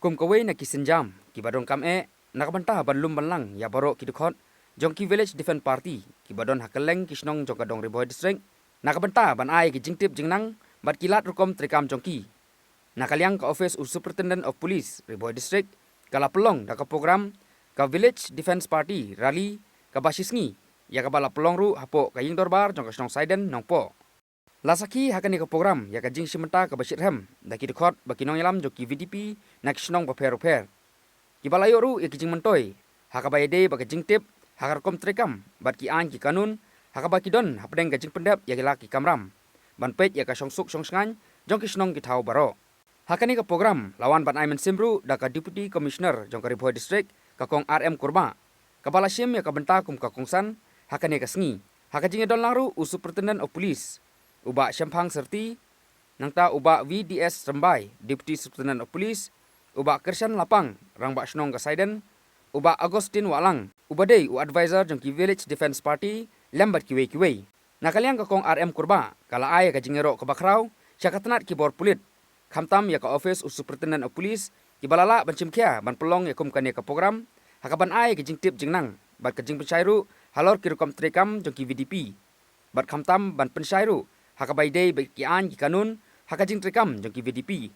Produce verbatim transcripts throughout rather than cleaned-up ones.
Kum kawei na ki sienjam kiba donkam eh na ka bynta ban lum ban lang ïa baroh ki dkhot jong ki Village Defence Party kiba don ha kylleng ki shnong jong ka Dong Ri Bhoi District, na ka bynta ban ai ki jingtip jingnang bad ki lad rukom treikam jong ki. Na ka liang ka office u Superintendent of Police Ri Bhoi District ka la pynlong da ka program ka Village Defence Party Rally kaba shisngi, ïa kaba la pynlong ruh hapoh ka ïing dorbar jong ka shnong Saiden Nongpoh. La sakhi ha kane ka program ïa ka jingshim bynta kaba shitrhem da ki dkhot bad ki nongïalam jong ki VDP na ki shnong bapher bapher, kiba la ïoh ruh ïa ki jingmyntoi ha kaba ïadei bad ka jingtip ha ka rukom treikam bad ki aiñ ki kanun ha kaba ki don hapdeng ka jingpyndep ïa ki la ki kamram ban peit ïa ka shongsuk shongshngaiñ jong ki shnong ki thaw baroh. Ha kane ka program la wan ban ai mynsiem ruh da ka Deputy Commissioner jong ka Ri Bhoi District, ka Kong R M Kurbah, kaba la shim ïa ka bynta kum ka kongsan ha kane ka sngi. Ha ka jingïadon lang ruh u Superintendent of Police u Bah Shemphang Syrti, nangta u Bah V D S Rymbai, Deputy Superintendent of Police, u Bah Kyrshan Lapang, Rangbah Shnong ka Saiden, u Bah Augustine Wahlang uba dei u advisor jong ki Village Defence Party, lem bad kiwei kiwei. Na ka liang ka Kong R M Kurbah ka la ai ïa ka jingïaroh kaba khraw sha ka tnat ki bor pulit, khamtam ïa ka office u Superintendent of Police, kiba la lah ban shim khia ban pynlong ïa kum kane ka program ha kaban ai ïa ka jingtip jingnang bad ka jingpynshai ruh halor ki rukom treikam jong ki VDP, bad khamtam ban pynshai ruh ha kaba ïadei bad ki aiñ ki kanun ha ka jingtreikam jong ki VDP.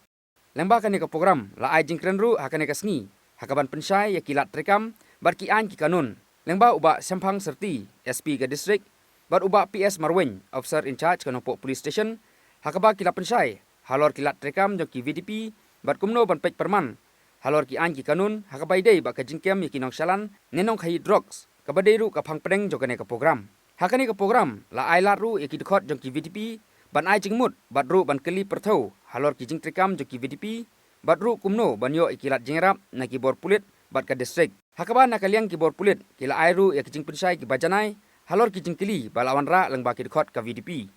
Lyngba kane ka program la ai jingkren ruh ha kane ka sngi ha kaban pynshai ïa ki lad treikam bad ki aiñ ki kanun, lyngba u Bah Shemphang Syrti, S P ka district, bad u Bah P S Marwein, Officer in Charge ka Nongpoh Police Station, ha kaba ki la pynshai halor ki lad treikam jong ki VDP bad kumno ban peit pyrman halor ki aiñ ki kanun ha kaba ïadei bad ka jingkem ïa ki nongshalan ne nongkhaïi drugs, kaba dei ruh ka phang pdeng jong kane ka program. Ha kane ka program la ai lad ruh ïa ki dkhot jong ki VDP ban ai jingmut bad ruh ban kylli pyrthew halor ki jingtreikam jong ki VDP, bad ruh kumno ban ïoh ïa ki lad jingïarap na ki bor pulit bad ka district. Ha kaba na ka liang ki bor pulit ki la ai ruh ïa ki jingpynshai kiba janai halor ki jingkylli ba la wanrah lyngba ki dkhot ka VDP.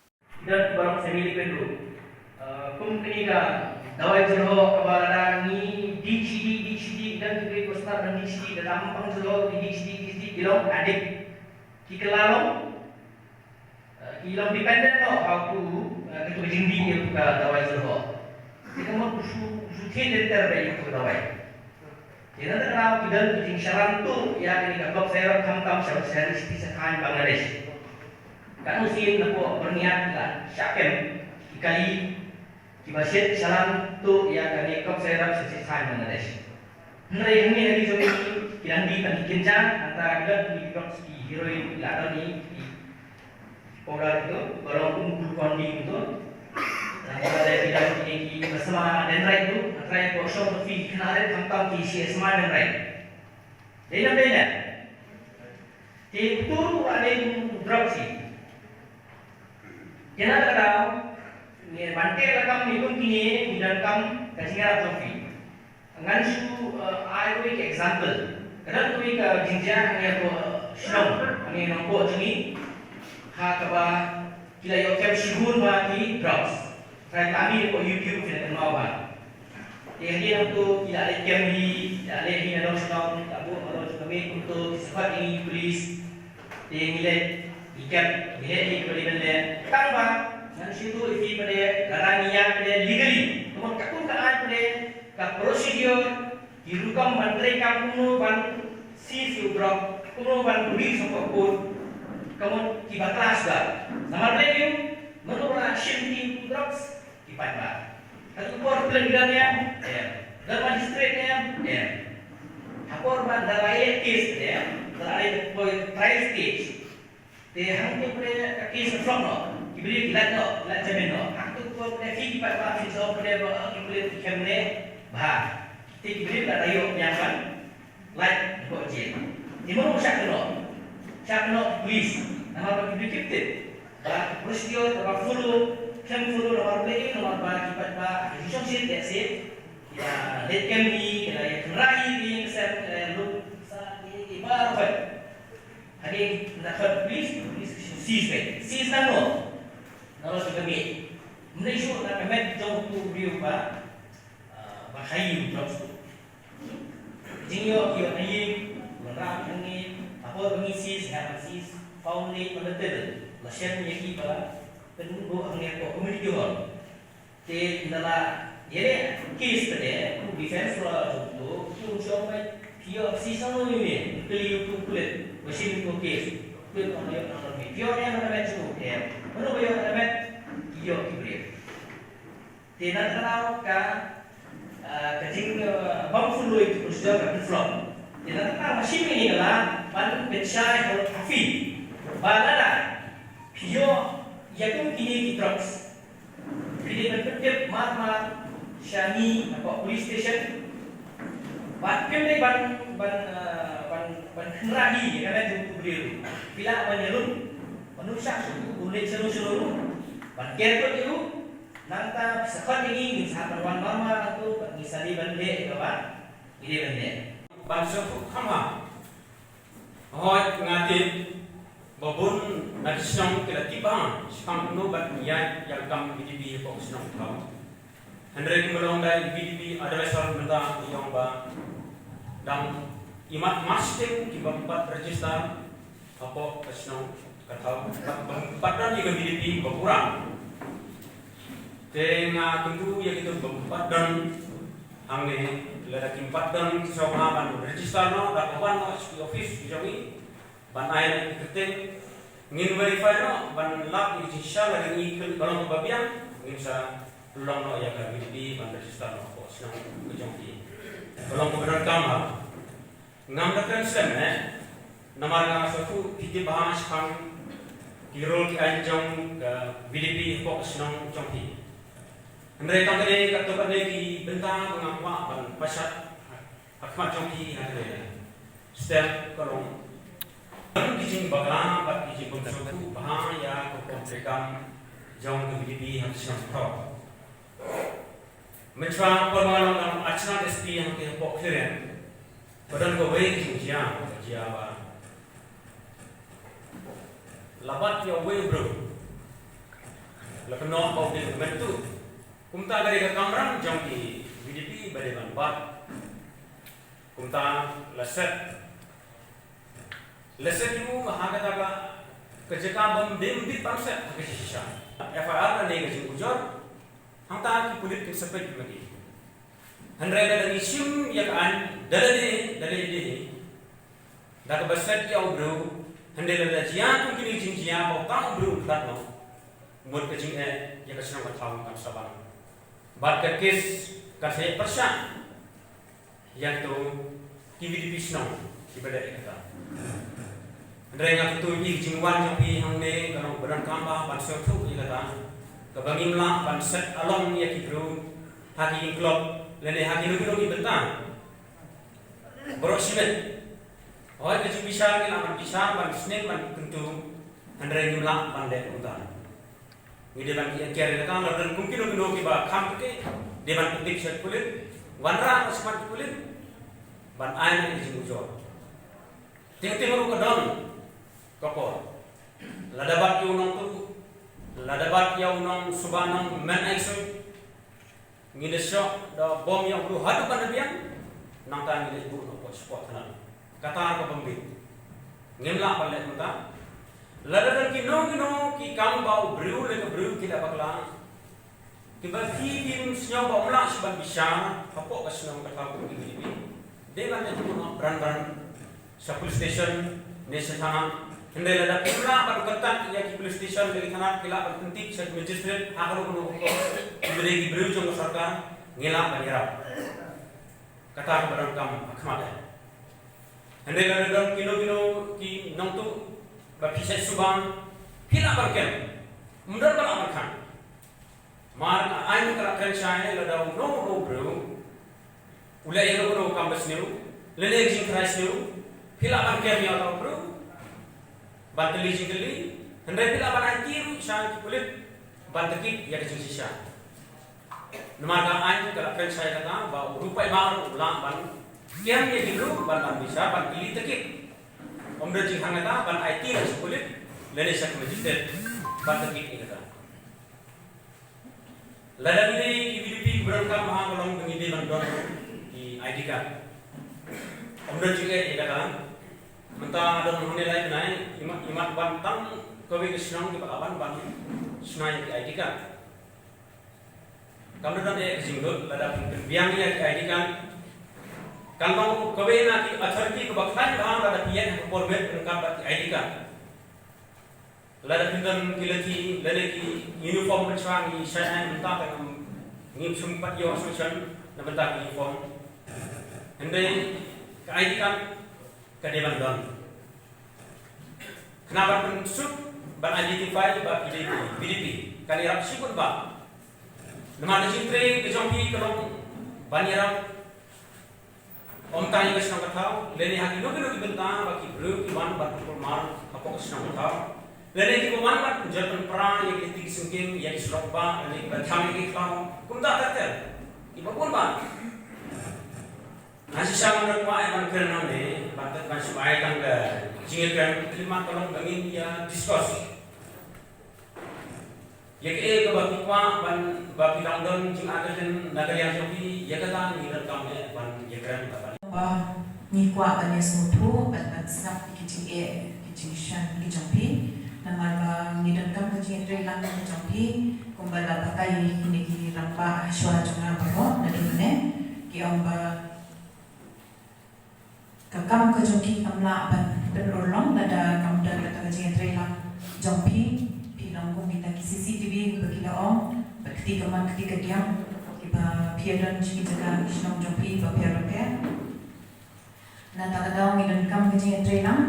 Dot barang semi liquid tu. Uh, kum kini ka dawai jero kaba lada ngi di sidi, di sidi, dan tu ko start dan di sidi, dalam pang jero di sidi, di sidi, ki long addict. Ki kylla long, uh, ki long dependent noh, how to, uh, kito jingdi ka dawai jero. Kita mo kusu, kusu thie denter ba ïa ka dawai. Te na kata ka daw ki don ki jingshalan tuh ïa kane ka kop syrup khamtam sha sha sha thaiñ Bangladesh. Katno sien na pdeng Byrniat la shah kem ki kali kiba shit shalan tuh ïa kane ka kop syrup sha sha thaiñ Bangladesh. Hynrei hangne ha ri jong ngi ki dang die bad ki kynjah, nangta ki don ki drugs, ki heroin, ki la don ki Powder tu, ba long kum Glucon-D tu. Nangta lada phi dang phi ki basma dendrite tu, nangta ïa ko shong tu phi khynnah rit khamtam ki shi sma dendrite. Dei nam dei nam. Te utu ruh la dei kum drugs hi. Te na kata ka daw, ngi ban teh lakam ngi kum kine, ngi donkam ka jingïarap jong phi. Ngan shu, eh, ai kawei ka example. Ka don kawei ka jingjia hangne ha ko, eh, shnong, hangne ha Nongpoh jong ngi. Ha kaba ki la ïoh kem shibun bha ki drugs. Trai kami ko YouTube phi la kynmaw bha. Te hangne nangtu ki la leit kem hi, ki la leit hi na dong shnong, la buh na dong shnong, kumto ki sa khot ïa ngi police. Te ngi leit, ngi kem, ngi leit hi kaba dei ban leit. Tang ba ngan shu ïathuh ïa phi pat, lada ngi ïa pat legally. Ka mut katkum ka aiñ pat, ka procedure, ki rukom ban treikam kumno ban seize ïa u drug, kumno ban release ïa u, ka mut ki bakla suda. Namar balei? Mynno ba la shim ki drugs, ki paidbah. Hato ka por pulit ki don ïa? Em. Don magistrate ïa? Em. Ha por ba da la ïa case ïa, da la ïa poi trial stage. Te hangto pat ka case ka flop noh, ki briew ki lait noh, ki lait jamin noh. Hangto pat phi ki paidbah phin sa ong pat ba ki pulit ki khlem leh bha. Te ki briew ki la ïoh biang ban lait hapoh jail. Te mano shah kynnoh? Shah kynnoh ki police. Namar ba ki briew ki tip ba ka procedure ba follow, khlem follow namar ba, namar ba ki paidbah ki shong shet leh shet. Ki la leit kem hi, ki la ïa kynrah hi, ki ïa ksem, ki la ïa lum sa, ki, ki baroh. Hadien nda khot police, police ki shu seize peit. Seize nangno? Nalor jong ka miej. Ym dei shuh na ka met jong uto u briew ba, ah, ba khaïi u drugs tu. Jingïoh, ïoh na ïing, wanrah hangne, ha por ba ngi seize, ha ban seize, found leit on the table. La shem ïa ki ba la pynbuh hangne hapoh community hall. Te ynda la Ïa ne, case pat de, u defense lawyer jong u, u ong ba phi ïoh rsi sha u ïa ne, kylli u, u pulit, ba shim u case. Pulit u ong ïoh nang lor me. Phi ïoh ne nang met shu em. Mano ba ïoh nang met, ïoh ki briew. Te na kata ka, ah, ka jing, ah, bam fului tu procedure ka flop. Te na kata ka shim ïa ne ka la, ban pynshai ha u hafi. Ba lada phi ïoh ïa kum kine ki drugs. Phi dei ban pyntip mar mar sha ngi hapoh police station. Bad phim dei ban, ban, eh, ban, ban kynrad ïa ka met jong u briew. Phi lah ban ïalum. Ban ym shah shuh u leit shano shano ruh. Ban ker kut ïa u. Nangta phi sa khot ïa ngi, ngin sa ban wan mar mar nangtu, bad ngi sa dei ban leh ïa kaba ngi dei ban leh. Ban sngewthuh kham ha. Hooid, nga tip ba bun na ki shnong ki la tip bha shaphang kumno ban ïaid ïa ka kam V D P hapoh ka shnong Thaw. Hynrei kumba long dei V D P advisor mynta, i ong ba dang i mat mar shiteng kiba ym pat register hapoh ka shnong ka Thaw, bad ba ym pat don ïa ka V D P ba pura. Te nga kyntu ïa kito ba ym pat don hangne, lada kim pat don ki sngewbha ban register noh, da ka wan noh sha ki office ki jong ngi ban ai noh ki kyrteng, ngin verify noh ban lap ïa ki jingshisha, lada ngi khlem, ka long kaba biang, ngin sa pynlong noh ïa ka V D P ban register noh hapoh shnong ka jong ki. Ka long kaba donkam ha. Ngam da kren slem eh. Namar nga sngewthuh phi tip bha shaphang ki rule ki aiñ jong ka V D P hapoh ka shnong jong phi. Hynrei tang kane katto katne ki bynta ba nga kwah ban pynshai ha khmat jong phi ha kane. Step ka long, ki jingbakla bad ki jingbymsngewthuh bha ïa ka kam treikam jong ka V D P ha ka shnong Thaw. Mynshwa por ba nga long assistant S P hangtei hapoh Khliehriat, ba don kawei ka jingjia, ka jia ba la bat ïa uwei u briew. La kynnoh ba u dei u mynta. Kumta ka dei ka kamram jong ki V D P ba dei ban bat. Kumta la set. La set ïa u ha kata ka, ka jaka bym dei bit ban set ha ka jingshisha. F I R lane ka jingujor. Hangta ki pulit kin sa peit ïa ki. Hynrei lada ngi shim ïa ka aiñ da lade, da lade, da kaba set ïa u briew, hynrei lada jia kum kine ki jingjia ba uta u briew u khlad noh, mut ka jingeh ïa ka shnong ka thaw kan sa bang. Bad ka kes kan sa ïa pyrshah ïa kito ki V D P shnong kiba leh ïa kata. Hynrei nga kyntu ïa phi, ka jingwan jong phi hangne ka long ba donkam bha ban sngewthuh ïa kata, kaba ngim lah ban set along ïa ki briew ha ki club lane ha kino kino ki bynta. Baroh shimet. Hooid, ka jingbishar ngi lah ban bishar, ban sneng, ban kyntu, hynrei ngim lah ban leh kumta. Ngi dei ban ïa kiar ïa kata, lada don kum kino kino kiba kham kti, dei ban pyntip sha ki pulit, wanrah noh sha khmat ki pulit ban ai noh ïa ka jingujor. Teng teng ruh ka don ka por. Lada bat ïa u nongtuh, lada bat ïa u nongsuba nongmen aisuk, ngi da shoh da bom ïa u briew haduh ban da biang, nangta ngi da buh noh hapoh shapoh thanad. Kata ka bym bit. Ngim lah ban leh kumta. Lada don kino kino ki kam ba u briew lane ka briew ki la bakla, kiba phi phim sngew ba ym lah shuh ban bishar hapoh ka shnong ka thaw kum ki V D P, dei ban leit buh noh bran bran sha police station ne sha thana. Hynrei lada phim lah ban contact ïa ki police station ne ki thana, ki lah ban pyntip sha ki magistrate, ha kano kano ka por, kiba dei ki briew jong ka sorkar, ngi lah ban ïarap. Kata kaba donkam ha khmat eh. Hynrei lada don kino kino ki nongtuh ba phi shait suba, phi lah ban kem. Ym don ba lah ban khang. Namar ka aiñ ka la kren shai, lada uno uno u briew u leh ïa kano kano ka kam basniew lane ka jingkrai sniew, phi lah ban kem ïa uno u briew ban kylli jingkylli, hynrei phi lah ban aiti ruh sha ki pulit ban tohkit ïa ka jingshisha. Namar ka aiñ ka la kren shai kata ba u Rupai Bah ruh u lah ban kem ïa ki briew ban, ban bishar, ban kylli tohkit. Ym don jinghang kata ban aiti sha ki pulit lane sha ki magistrate ban tohkit ïa kata. Lada ngi dei ki V D P kiba donkam bha ka long ba ngi dei ban don ki I D card. Ym don jingeh ïa kata. Mynta don hangne lai bnai, imat, imat wan tang kawei ka shnong kiba lah ban, ban shna ïa ki I D card. Kam da don eh ka jinglut lada phi pynbiang ïa ki I D card. Kan long kawei na ki authority kaba khlaiñ bha lada phi ïaid ha ka por met ryngkat bad ki I D card. Lada phi don ki lynti lane ki uniform ban shuwa ngi shai ai mynta ka ngam, ngim shym pat ïoh sanction na bynta ki uniform. Hynrei ka I D card ka dei ban don. Khnang ban pynsuk ban identify ba phi dei P D P kan ïarap shibun bha. Namar ka jingtrei ka jong phi ka long ban ïarap ym tang ïa ka shnong ka thaw lane ha kino kino ki bynta ba ki briew ki wan ban kulmar hapoh ka shnong ka thaw. Lane kiba wan ban pynjot pynpra ïa ki lynti ki syngkien, ïa ki surok bah lane kiba tham ïa ki khlaw kumta ter ter. Kiba bun bah. Nga shisha ngan kwah ban kren hangne ban, ban shu ai tang ka jingkren, khyllipmat ka long ba ngin ïa discuss ïa kaei kaba phi kwah ban, ba phi dang don jingartatien na ka liang jong phi, ïa kata ngi donkam eh ban ïakren bad ban. Ba ngi kwah ban ïasngewthuh bad ban sngap ïa ki jingeh ki jingshem ki jong phi. Namar ba ngi donkam ka jingïatreilang ki jong phi, kumba la batai kine ki rangbah shuwa jong nga baroh naduh mynne, ki ong ba ka kam ka jong ki kam lah ban pynurlong lada kam don kata ka jingïatreilang jong phi. Phi long kum kita ki C C T V ba ki la ong, bad kti kamon kti kadiang kiba phi ïadon sha ki jaka ki shnong jong phi bapher bapher. Nangta ka daw ngi donkam ka jingïatreilang.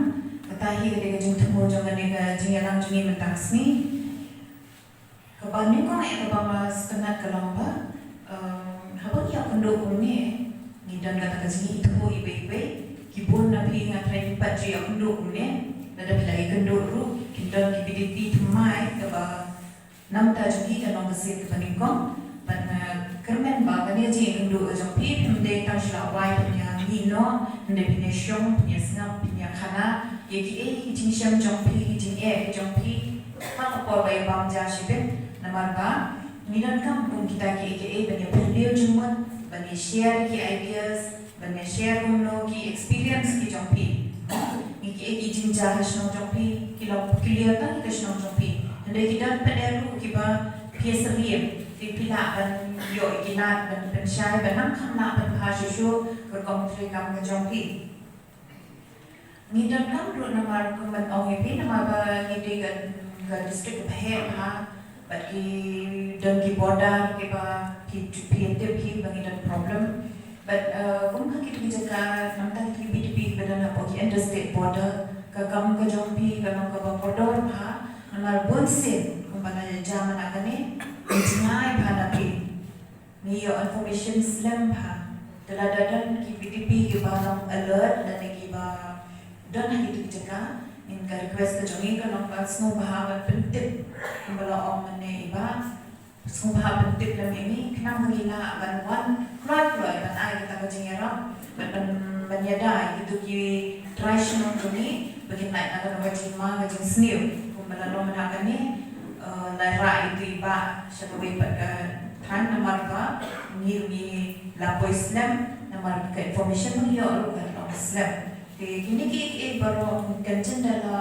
Kata hi ka dei ka jingthmu jong kane ka jingïalang jong ngi mynta ka sngi. Kaba nyngkong eh kaba nga sngewtynnat ka long ba, em, haba ngi ïakynduh kumne, ngi don kata ka jingithuh iwei iwei. Ki bun na phi nga tharai pat ju ïakynduh kumne. Lada phi la ïakynduh ruh, kin don ki B D P thymmai kaba namta jong ki ka long ka sien kaba nyngkong. Bad nga kyrmen ba kane ka jingïakynduh ka jong phi, phim dei tang shu la wai phin ïa mih noh, hynrei phin ïa shong, phin ïa sngap, phin ïa khana ïa kiei ki jingshem jong phi, ki jingeh ki jong phi. Ha ka por ba ïa bam ja shibit, namar ba ngi donkam kum kita kiei kiei ban ïa pynliew jingmut, ban ïa share ki ideas, ban ïa share kumno ki experience ki jong phi. Ngi kiei ki jingjia ha shnong jong phi ki long peculiar tang ïa ka shnong jong phi. Hynrei ki don pat de ruh kiba phi ïa syriem, ki phi lah ban ïoh ïa ki lad ban pynshai, ban nang kham lah ban bha shuh shuh ka rukom treikam ka jong phi. Ngi donkam ruh namar kum ban ong ïa phi namar ba ngi dei ka, ka district kaba heh bha, bad ki don ki border kiba phi, phi tip hi ba ngi don problem. Bad, eh, kum ha kito ki jaka, nangta ki B D P kiba don hapoh ki interstate border, ka kam ka jong phi ka long kaba kordor bha, namar bun sien kumba la jia mynta kane, ngi jngai bha na phi. Ngi ïoh information slem bha. Te lada don ki B D P kiba long alert lane kiba don ha kito ki jaka, ngin, ka request ka jong ngi ka long ban sngewbha ban pyntip. Kumba la ong mynne i bah, sngewbha pyntip lem ïa ngi khnang ba ngi lah ban wan kloi kloi ban ai kata ka jingïarap, ban, ban, ban ïada ïa kito ki trai shnong jong ngi ba kin lait na kano ka jingma ka jingsniew. Kumba la long mynta kane, eh, la rah ïa itu i bah sha kawei pat ka thaiñ namar ba ngi, ngi la poi slem namar ka information ba ngi ïoh ruh ka long slem. Te kine kiei kiei baroh kan jin da la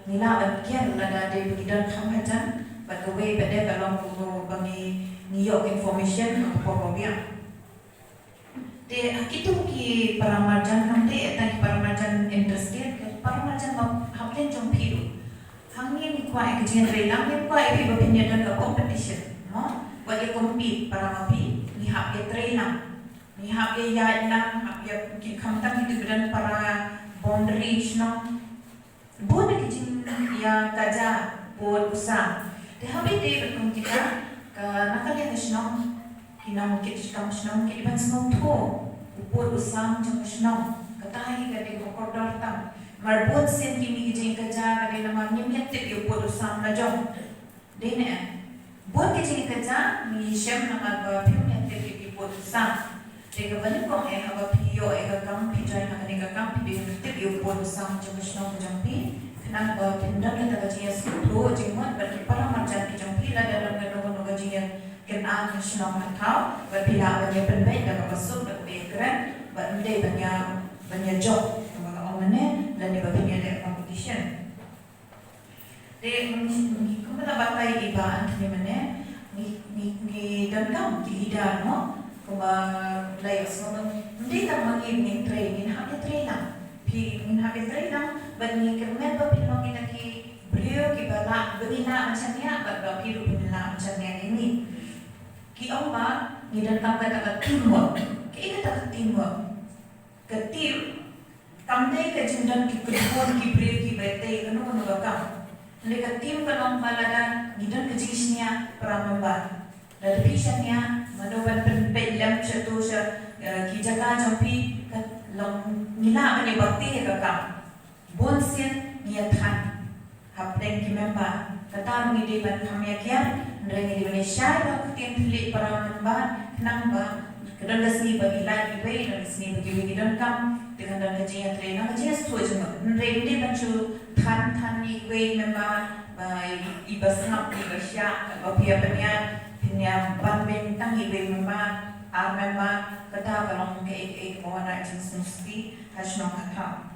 ngi lah ban kiar lada dei ba ngi don kham hajan, bad kawei pat de ka long kumno ba ngi, ngi ïoh information ha ka por ba biang. Te ha kito ki para marjan kam te, eh, tang ki para marjan interstate, ki para marjan ba hap len jong phi ruh. Hangne ngi kwah ïa ka jingïatreilang, ngi kwah ïa phi ba phin ïa don ka competition, mo? Wat ïa compete para ma phi, ngi hap ïatreilang. Ngi hap ïa ïaid lang, hap ïa ki khamtam kito ki don para boundary shnong. Bun na ki jingïakajia pud u sam. Te haba ïadei bad kum kita, ka na ka liang ka shnong, ki nongkit kam shnong ki dei ban sngewthuh u pud u sam jong ka shnong. Kata hi ka dei ka kordor tam. Mar bun sien kine ki jingïakajia ka dei namar ngim ïatip ïa u pud u sam la jong. Dei ne em? Bun ki jingïakajia ngi shem namar ba phim ïatip ïa ki pud u sam. Te kaba nyngkong eh, haba phi ïoh ïa ka kam, phi join ha kane ka kam, phi dei ban tip ïa u pud u sam jong ka shnong ka jong phi. Khnang ba phin don kata ka jingïasngewthuh jingmut bad ki para marjan ki jong phi, lada don kano kano ka jingïakynad ha shnong ha thaw, bad phi lah ban ïa pynbeit da kaba suk, da kaba ïakren, bad ym dei ban ïa, ban ïajop, kumba nga ong mynne, lane ba phin ïaleh competition. Te ngi, ngi, kumba la batai i bah Anthony mynne, ngi, ngi, ngi Kam ki leader mo, kumba la ïohsngew, ym dei tang ma ngi ngin trei, ngin hap ïatrei lang. Phi ngin hap ïatrei lang, bad ngi kyrmen ba phin long kita ki briew kiba lah, ba ngi lah ban shaniah, bad ba phi ruh phin lah ban shaniah ïa ngi. Ki ong ba ngi donkam kata ka teamwork. Kaei kata ka teamwork? Ka team kam dei ka jingdon ki kynhun ki briew kiba tei kano kano ka kam. Hynrei ka team ka long ba lada ngi don ka jingshaniah para member, lada phi shaniah, mano ban pynpeit lem sha tu sha, eh, ki jaka jong phi, ka long ngi lah ban ïa bate ïa ka kam. Bun sien ngi ïa than hapdeng ki member. Kata ruh ngi dei ban kham ïa kiar, hynrei ngi dei ban ïa shai ba ka ktien thylliej para member, khnang ba ka don ka sngi ba ngi lait iwei, don ka sngi ba kiwei ki donkam, te kan don ka jingïatrei, na ka jingïasngewthuh jingmut. Hynrei ngi dei ban shu than than ïa iwei member, ba i, iba sngap, iba shah, ba phi ïa pynïaid, phin ïa ban beiñ tang iwei member, ar member, kata ka long kaei kaei kaba wanrah jingsngewsih ha shnong ha thaw.